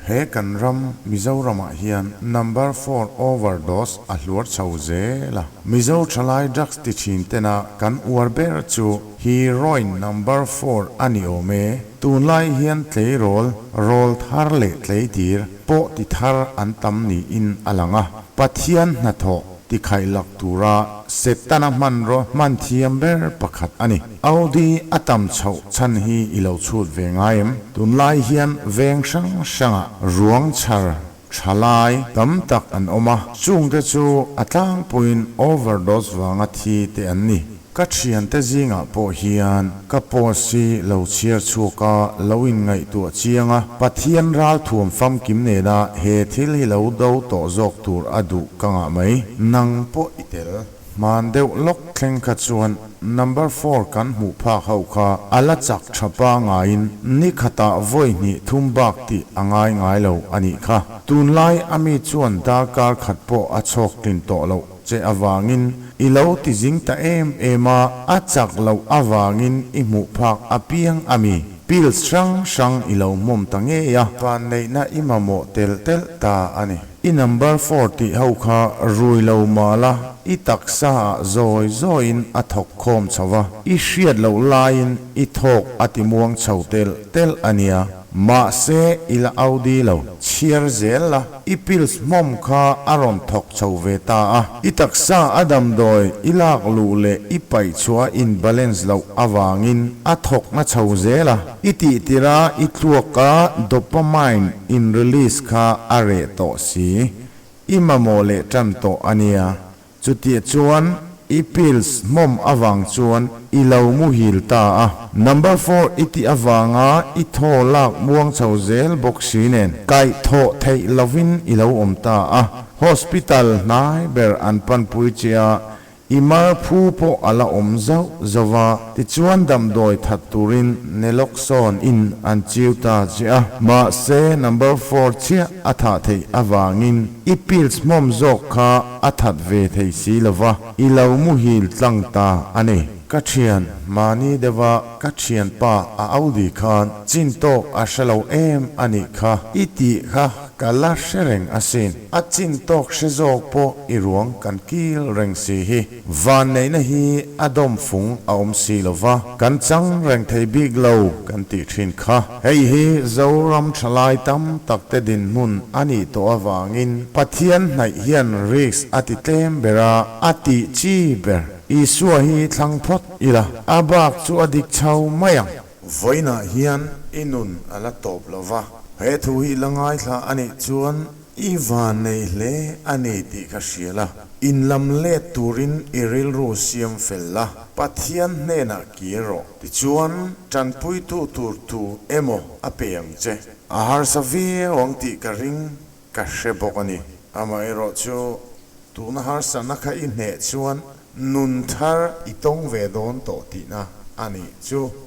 He kan ram Mizoramah hian number four overdose a hluar chho zel a. Mizo thalai drugs ti thin tena kan uar ber chu heroin number four a ni awm e. Tunlai hian tleirawl, rawl thar leh tleitir pawh ti thar an tam niin a lang a. Pathian hnathawh tikhaih lak tura Setana hmanraw hman thiam ber pakhat a ni. Audi a tam chhoh chhan hi i lo chhut ve ngai em? Tunlai hian veng hrang hrangah ruang chhar thalai tam tak an awm a, chungte chu a tlangpuiin overdose vanga thi te an ni. Ka thiante zingah pawh hian ka post hi lo chhiar chhuak a, lo inngaihtuah chiang a, Pathian ralthuam famkim nena he thil hi lo do tawh zawk tur a duh ka ngah mai. Nang pawh i tel. Hman deuh lawk thleng kha chuan number four kan hmuh phak ho kha a la chak tha pangaiin ni khatah vawi hnih thum bak tih a ngai ngai lo a nih kha. Tunlai a mi chuan darkar khat pawh a chhawk tlin tawh loh che avangin i lo ti zing ta em em a, a chak loh avangin i hmuh phak apiang a mi pills hrang hrang i lo hmawm ta ngei a. Vanneihna i mamawh telh telh ta a ni. I number four tih ho kha rui lo mah la, i taksa ah zawi zawiin a thawk khawm chho va, i hriat loh laiin i thawk a ti muang chho telh telh a nia. Mahse, i la Audi lo. Chhiar zel la, i pills hmawm kha a rawn thawk chho ve ta a. I taksa a damdawi i lak luh leh i paih chhuah a in balance loh avangin a thawk na chho zel a. I tih tirh a i tluak a dopamine in release kha a reh tawh si. I mamawh leh tan tawh a nia. Chutiah chuan i pills hmawm avang chuan i lo muhil ta a. Number four i tih avanga i thaw lak muang chho zel bawk si nen kaih thawh theih lovin i lo awm ta a. Hospital hnai ber an panpui che a, i mar phu pawh a la awm zauh zauh va. Tichuan damdawi that turin Naloxone in an chiu ta che a. Mahse number four chiah a thah theih avangin i pills hmawm zawk kha a that ve thei si lo va, i lo muhil tlang ta a ni. Ka thian, mahni deuha ka thianpa a Audi khan chin tawk a hre lo em a nih kha, i tih kha ka la hre reng asin. A chin tawk hre zawk pawh i ruang kan kil reng si hi. Vanneihna hi a dawm fung a awm si lo va, kan chang reng thei bik lo kan tih thin kha. Hei hi Zoram thalai tam tak te dinhmun a nih tawh avangin Pathian hnaih hian risk a ti tlem ber a, a tih chi ber. Isua hi thlang phawt ila, a bak chu a dik chho mai ang. Vawiinah hian i nun a la tawp lo va, he thu hi la ngaithla a nih chuan I vannei hle a ni tih ka hria la, in lam let turin i rilru siam fel la, Pathian hnenah kir rawh. Tichuan, tanpuitu tur tu emaw a pe ang che. A harsa viau ang tih ka ring, ka hre bawk a ni. Amaherawh chu, tuna harsatna kha i hneh chuan nun thar i tawng ve dawn tawh tihna a nih chu.